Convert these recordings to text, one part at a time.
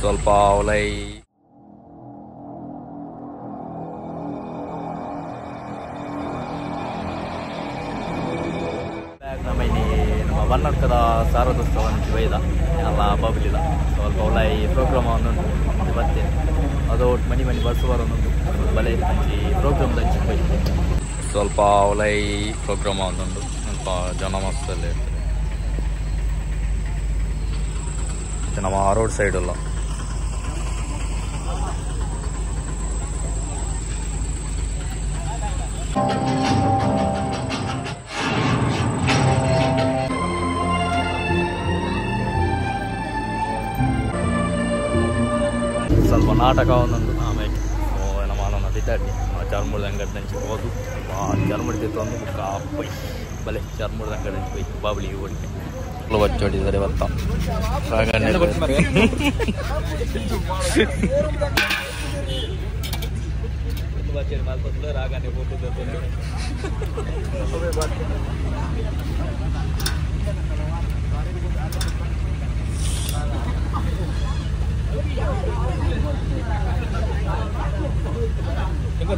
ಸ್ವಲ್ಪ ಅವಲೈ ನಮ್ಮ ಇಲ್ಲಿ ನಮ್ಮ ಬನ್ನಡ್ಕದ ಸಾರೋತ್ಸವ ಬೈದ ಅಲ್ಲ ಬಾಬಲಿದ ಸ್ವಲ್ಪ ಅವಲೈ ಪ್ರೋಗ್ರಾಮ್ ಒಂದುಂಟು ಬರ್ತೇನೆ ಅದು ಮನಿ ಮನಿ ಬರ್ಸು ಬರೋದುಂಟು ಬಲೆ ಅಂಚಿ ಪ್ರೋಗ್ರಾಮ್ ದಂಚಿ ಪೋಯಿ ಸ್ವಲ್ಪ ಅವಲೈ ಪ್ರೋಗ್ರಾಮ್ ಒಂದುಂಟು ಸ್ವಲ್ಪ ಜನ ಮಸ್ತಲ್ಲಿ ಇರ್ತದೆ ನಮ್ಮ ರೋಡ್ ಸೈಡ್ ಅಲ್ಲ ಸ್ವಲ್ಪ ನಾಟಕ ಒಂದೊಂದು ಆಮೇಲೆ ನಮ್ಮ ನನ್ನ ಬಿದ್ದಾಡಿ ಚರ್ಮುಡ್ದ ಅಂಗಡಿ ನಂಚಿ ಹೋದು ಚರ್ಮುಡಿ ತಿತ್ತೊಂದು ಬುಕ್ಕ ಬಲೆ ಚರ್ಮುಡ್ದ ಅಂಗಡಿ ನಂಚಿ ಪೋಯ್ ಬಾಬಳಿ ಓಡಿಕೆ ಬಚ್ಚೋಡಿದ್ದಾರೆ ಬರ್ತಾ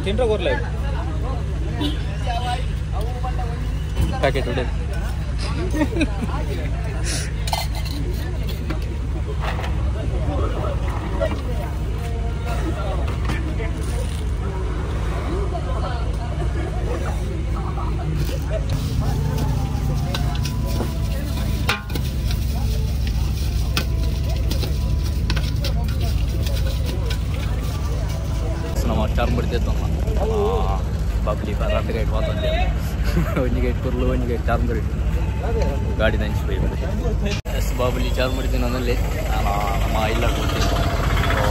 ತಿಂಡ್ರ ಕೊರ್ಲೆ ಪ್ಯಾಕೆಟ್ ಹೊಡೆ ನಮ್ಮ ಚಾರ್ಮುಡಿ ತಿತ್ತಮ್ಮ ಬಾಬ್ಲಿ రెండు గైట్ పోతుంది ಒಂಜಿ ಗೈಟ್ ಕುರ್ಲು ಒಂಜಿ ಗೈಟ್ ಚಾರ್ಮುಡಿ ಗಾಡಿ ದಂಚಿ ಪೋಯಿ ಎಸ್ ಬಾಬಲಿ ಚಾರ್ಮುಡಿ ತಿನ್ನೋದಲ್ಲಿ ನಾನು ನಮ್ಮ ಇಲ್ಲ ಕೊಡ್ತೀನಿ ಸೊ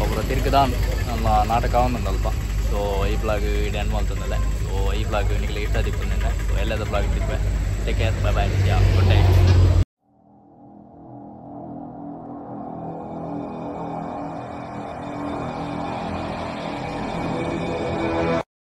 ಒಬ್ಬರು ತಿರ್ಗದಾನ್ ನನ್ನ ನಾಟಕ ಒಂದಲ್ಪ ಸೊ ಈ ಬ್ಲಾಗ್ ಇಡೀ ಅನ್ಮಲ್ತಂದಲ್ಲ ಸೊ ಈ ಬ್ಲಾಗ್ ನಿಮಗೆ ಇಷ್ಟ ದಿಪ್ಪಂದೆ ಸೊ ಎಲ್ಲದ ಬ್ಲಾಗ್ ತಿಪ್ಪೆ take care bye bye yeah good night.